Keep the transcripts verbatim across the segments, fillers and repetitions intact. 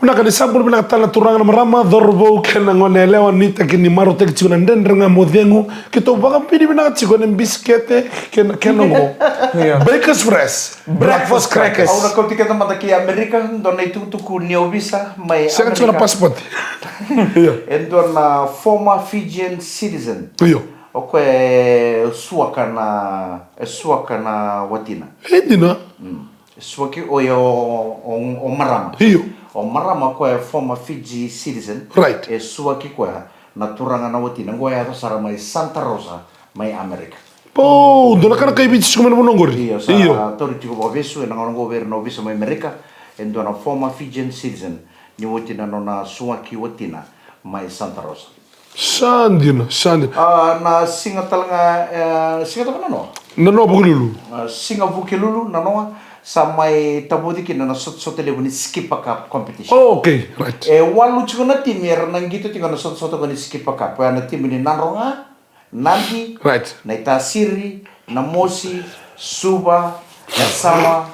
Vinaka, ni sa bula vinaka tale na turaga, na marama, cauravou kei na gone yalewa, nuitaki ni marautaki tiko na Dredre Ga Mo Cegu. Keitou vakavinavinaka tiko ena bisikete kei na kena oqo. Bakers Fresh Breakfast Crackers. Au na kauti keda mada ki Amerika, dua na itukutuku ni ovisa mai Amerika. Sega tiko na passport. Io. E dua na former Fijian citizen. Io. O koya e suaka na, e suaka na watina. E dina. Mm. E suaki, o ya o, o, o marama. Io. O marama koya e former Fiji citizen. Right. E suaki koya na turaga na watina. Qo e yaco sara mai Santa Rosa, mai Amerika. Po, dua na ka na kai Viti tiko mai na vanua qori. Io, sa tauri tiko vakavesu ena gauna qo vei ira na ovisa mai Amerika. E dua na former Fijian citizen. Ni oti na nona suaki watina mai Santa Rosa. Sa dina, sa dina. A, na siga tale ga, e, siga tale ga nanoa? Nanoa Vukelulu. A, siga Vukelulu, nanoa, sa mai tavoci kina na sotasota levu ni Skipper Cup competition. Oh, okay, right. E walu tiko na timi era na qito tiko na sotasota ko ni Skipper Cup. Oya na timi ni Nadroga, Nadi, right, Naitasiri, Namosi, Suva, Yasawa,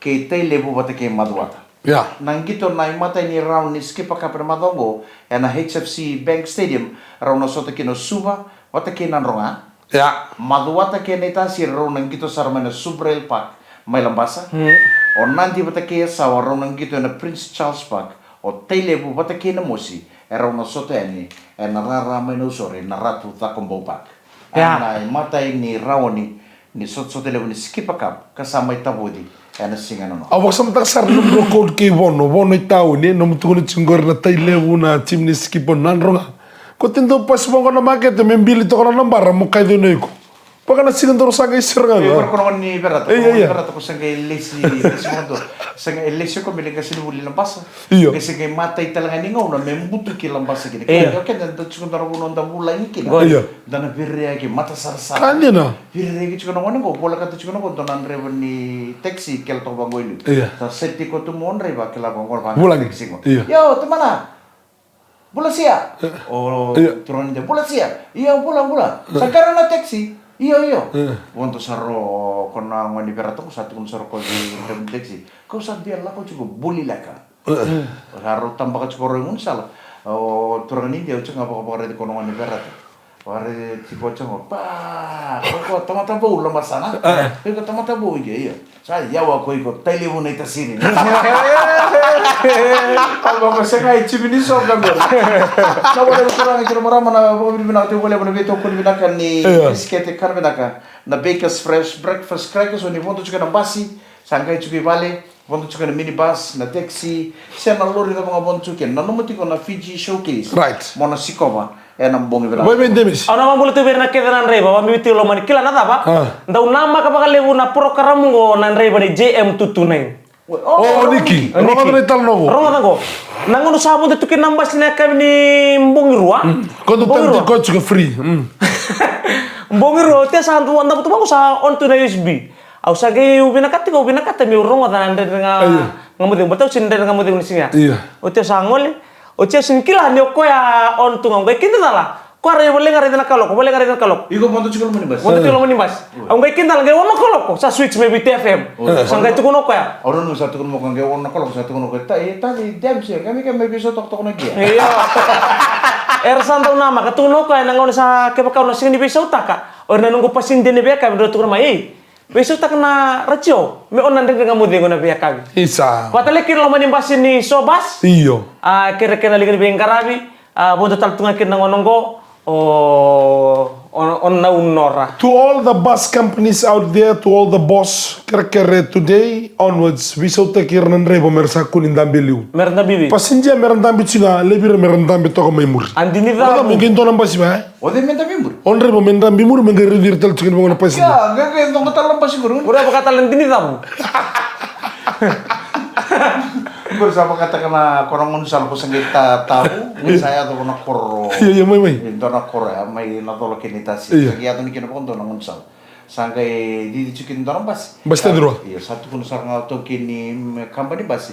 kei Tailevu vata kei Macuata. Yeah. Na qito na imatai ni round ni Skipper Cup ena macawa oqo ena H F C Bank Stadium, rau na sota kina o Suva vata kei Nadroga. Yeah. Macuata kei Naitasiri rau na qito sara mai na Subrail Park mai Labasa. Mm. O Nadi vata kei Yasawa rau na qito ena Prince Charles Park. O Tailevu vata kei Namosi e rau na sota yani ena rara mai Nausori na Ratu Cakobau Park. Yeah. Na imatai ni raoni ni sotasota levu ni Skipper Cup ka sa mai tavoci ena siga nanoa. Au vakasamataka sara na nomu code kei Vono, Vono i tauni, nomu tukuna tiko qori na Tailevu, na timi ni Skipper, Nadroga. Ko te dau pasi vaqo na makete me bili toka na nabara mo kaci o na iko. Vaka na siga dau sa qai sira ga. Io, ko na gone ni Verata, ko na gone ni Verata ko sa qai lesi, lesi vakadua. Sa qai lesi ko me lai qasenivuli Labasa. Io. Qai se qai matai tale ga ni gauna me butuki Labasa kina. Io. Keda, keda da tiko dua na vanua da vulagi kina. Io. Da na viririyaki mata sarasara. Ka dina. Viririyaki tiko na gone qo, volekata tiko na qo, dua na draiva ni taxi, kele toka vaqo i liu. Io. Sa seti ko tu mo draiva, kila ko qo vaqo. Vulagi. Taxi qo. Io. Io, tamana. Bula sia. O, io, turaga ni de, bula sia. Io, bula, bula. Sa kara na taxi. Io, io. Io. Vodo sara ko na gone ni Verata ko sa tukuna sara ko draiva ni taxi. Ko sa bia lako tiko buli leka. Sa rau tabaka tiko rau i gaunisala. O turaga ni Idia, au tiko ga vakavakaraici ko na gone ni Verata. Vakaraici tiko tiko, pa, ko, ko tamata vou Labasa na. Ko, ko tamata vou i ke, io. Sa yawa ko iko, Tailevu, Naitasiri. Au vaka sega i timi ni soka qo. Na vale turaga kei na marama, na vakavinavinaka tiko vakalevu na veitokoni vinaka ni bisikete kana vinaka. Na Bakers Fresh Breakfast Crackers, o ni vodo tiko na basi, sa qai tiko i vale. Vodo tiko na minibus, na taxi, se na lori cava ga vodo tiko kina. Nanuma tiko na Fiji Showcase. Right. Mo na sikova ena bogi vinaka. Vai, vai, Demis. Au na vakabula tu vei ira na kece na draiva, vakabibi tiko lomani, kila na cava? Ah. Dau namaka vakalevu na porokaramu qo na draiva ni J M two two nine. O, o, o Niki. Niki. Rogoca na italanoa qo. Rogoca qo. Na gauna sa vodo tu kina na basi na yakavi ni bogi rua. Mm. Ko dau tani tiko free. Mm. Bogi rua, o tea sa dau, dau tu vaqo sa on tu na U S B. Au sa qai, au vinakata tiko, au vinakata meu rogoca na Dredre Ga, io, Ga Mo Cegu, baleta au sega ni Dredre Ga Mo Cegu ni siga ya. Io. Oti au sa gole, oti au sega ni kila ni o koya on tu ga, au qai kidacala. Koya ra voleka raica na kaloko, voleka raica na kaloko. Iko vodo tiko loma ni basi? Vodo tiko loma ni basi. Io. Au qai kidacala, qai ono na kaloko, sa switch mai Viti F M. Io. Sa qai tukuna o koya. Au nanuma sa tukuna mai o koya, qai ono na kaloko, sa tukuna o koya, ta, e, tani, Dems, qai me, qai me veisautaka toka na gia. Io. Era sa dau namaka, tukuna o koya, na gauna sa kevaka au na sega ni veisautaka, o ira na noqu passenger ni veiyakavi, drau tukuna mai, ei, veisautaka na ratio, me o na Dredre Ga Mo Cegu na veiyakavi. Isa. Vata tale kina loma ni basi ni Soa Bus. Io. A, kere kena liga ni veiqaravi, a, vodo tale tu ga kina na gauna oqo, o, o, o Nau Nora. To all the bus companies out there, to all the boss, kerekere today onwards, veisautaki ira na draiva mera sa kua ni dabe liu. Mera dabe vei. Passenger mera dabe tiko ga, levi ira mera dabe toka mai muri. A dini ca. Vata mo qai dua na basi va, e? O cei me dabe i muri? O draiva me dabe i muri, me qai raici ira tale tiko ni vaqo na passenger. Ia, qai, qai doka tale na basi qori. Qori a vakatale na dini cavu. Qori sa vakataka na koro na gaunisala ko sa qai ta, tavu, qai sa yaco ko na koro. Ia, ia, mai, mai. E, dua na koro ya, mai na colo kei Naitasi. Ia. Sa qai yaco ni kina vakadua na gaunisala. Sa qai cici tiko kina dua na basi. Basi tani rua. Ia, sa tukuna sara ga o taukei ni, mm, kabani basi.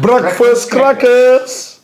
Breakfast crackers.